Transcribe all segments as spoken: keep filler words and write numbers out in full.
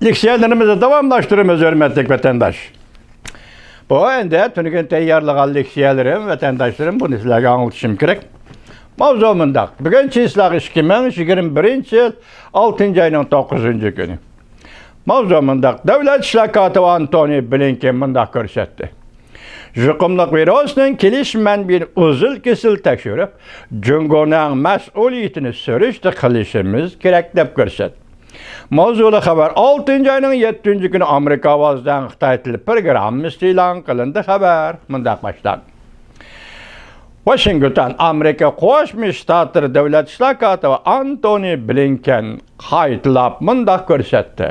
لېكسىيەلىرىمىزنى داۋاملاشتۇرىمىز، ھۆرمەتلىك ۋەتەنداش. بۇ ئەمدى تۈنۈگۈن تەييارلىغان لېكسىيەلىرىم، ۋەتەنداشلىرىم، بۇنى سىلەرگە ئاڭلىتىشىم كېرەك. ماۋزۇ مۇنداق. بۈگۈن چىسلاق ئىككى مىڭ يىگىرمە بىرىنچى يىل، ئالتىنچى ئاينىڭ توققۇزىنچى كۈنى. ماۋزۇ مۇنداق. دۆلەت ئىشلار كاتىپى ئانتونى بلىنكېن مۇنداق كۆرسەتتى. يۇقۇملۇق ۋىرۇسنىڭ كېلىش مەنبىيىنى ئۈزۈل-كېسىل تەكشۈرۈپ، جۇڭگونىڭ مەسئۇلىيىتىنى سۈرۈشتە قىلىشىمىز كېرەك، دەپ كۆرسەتتى. ماۋزۇلۇق خەۋەر ئالتىنچى ئاينىڭ يەتتىنچى كۈنى ئامېرىكا ئاۋازىدىن خىتاي تىلى پروگراممىسىدا ئېلان قىلىندى. خەۋەر مۇنداق باشلاندى. ۋاشىنگتون، ئامېرىكا قوشما شتاتلىرى دۆلەت ئىشلار كاتىپى ئانتونى بلىنكېن قايتىلاپ مۇنداق كۆرسەتتى.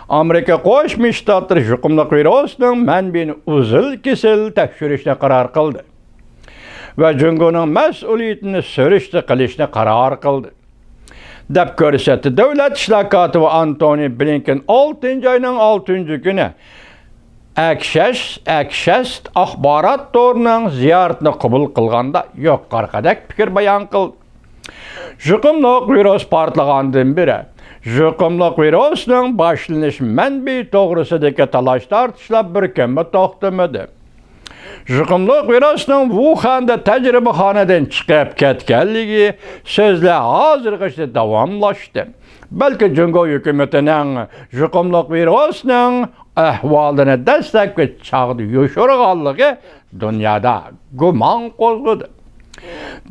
ئامېرىكا قوشما شتاتلىرى يۇقۇملۇق ۋىرۇسنىڭ مەنبىيىنى ئۈزۈل-كېسىل تەكشۈرۈشنى قارار قىلدى ۋە جۇڭگونىڭ مەسئۇلىيىتىنى سۈرۈشتە قىلىشنى قارار قىلدى، دەپ كۆرسەتتى. دۆلەت ئىشلار كاتىپى ئانتونى بلىنكېن ئالتىنچى ئاينىڭ ئالتىنچى كۈنى ئەكشەس، ئەكشەس ئاخبارات تورىنىڭ زىيارىتىنى قوبۇل قىلغاندا يۇقىرىقىدەك پىكىر بايان قىلدى. يۇقۇملۇق ۋىرۇس پارتلىغاندىن بېرى، يۇقۇملۇق ۋىرۇسنىڭ باشلىنىش مەنبىيى توغرىسىدىكى تالاش-تارتىشلار بىر كۈنمۇ توختىمىدى. يۇقۇملۇق ۋىرۇسنىڭ ۋۇخەندە تەجرىبىخانىدىن چىقىپ كەتكەنلىكى سۆزلەر ھازىرغىچە داۋاملاشتى. بەلكى جۇڭگو ھۆكۈمىتىنىڭ يۇقۇملۇق ۋىرۇسنىڭ ئەھۋالىنى دەسلەپكى چاغدا يوشۇرغانلىقى دۇنيادا گۇمان قوزغىدى.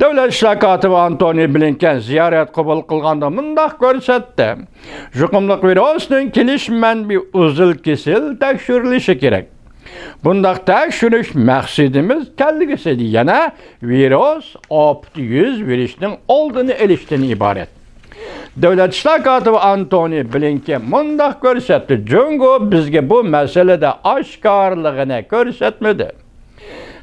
دۆلەت ئىشلار كاتىپى ئانتونى بلىنكېن زىيارەت قوبۇل قىلغاندا مۇنداق كۆرسەتتى: يۇقۇملۇق ۋىرۇسنىڭ كېلىش مەنبىيى ئۈزۈل-كېسىل تەكشۈرۈلۈشى كېرەك. بۇنداق تەكشۈرۈش مەقسىتىمىز كەلگۈسىدە يەنە ۋىرۇس ئاپىتى يۈز بېرىشنىڭ ئالدىنى ئېلىشتىن ئىبارەت. دۆلەت ئىشلار كاتىپى ئانتونى بلىنكېن مۇنداق كۆرسەتتى: جۇڭگو بىزگە بۇ مەسىلىدە ئاشكارىلىقىنى كۆرسەتمىدى.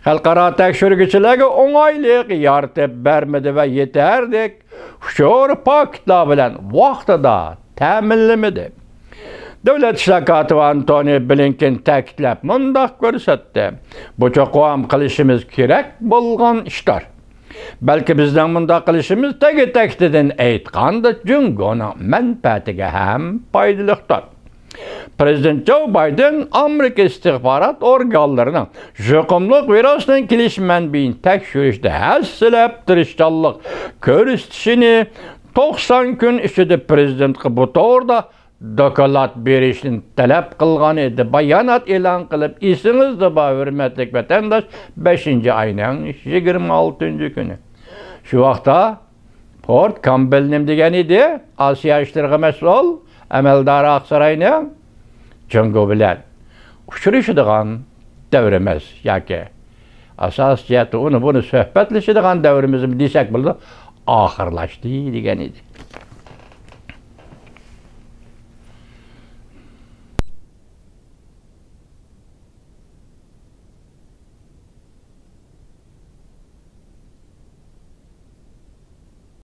خەلقئارا تەكشۈرگۈچىلەرگە ئوڭايلىق يارىتىپ بەرمىدى ۋە يېتەرلىك ئۇچۇر پاكىتلار بىلەن ۋاقتىدا تەمىنلىمىدى. دۆلەت ئىشلار كاتىپى ئانتونى بلىنكېن تەكىتلەپ مۇنداق كۆرسەتتى: بۇ چوقۇم قىلىشىمىز كېرەك بولغان ئىشلار. بەلكى بىزنىڭ مۇنداق قىلىشىمىز تېگى-تەكتىدىن ئېيتقاندا جۇڭگونىڭ مەنپەئەتىگە ھەم پايدىلىقتۇر. پىرېزىدېنت جو بايدېن ئامېرىكا ئىستىخبارات ئورگانلىرىنىڭ يۇقۇملۇق ۋىرۇسنىڭ كېلىش مەنبىيىنى تەكشۈرۈشتە ھەسسىلەپ تىرىشچانلىق كۆرسىتىشىنى، توقسان كۈن ئىچىدە پىرېزىدېنتقا بۇ توغرىدا دوكلات بېرىشنى تەلەپ قىلغان ئىدى. بايانات ئېلان قىلىپ، ئېسىڭىزدە بار، ھۆرمەتلىك ۋەتەنداش، بەشىنچى ئاينىڭ يىگىرمە ئالتىنچى كۈنى. شۇ ۋاقىتتا فورد كامبېل نېمە دېگەن ئىدى؟ ئاسىيا ئىشلىرىغا مەسئۇل ئەمەلدارى ئاقساراينىڭ جۇڭگو بىلەن ئۇچرىشىدىغان دەۋر ئەمەس ياكى ئاساسىي جەھەتتە ئۇنى بۇنى سۆھبەتلىشىدىغان دەۋرىمىزمۇ دېسەك بولىدۇ، ئاخىرلاشتى دېگەن ئىدى.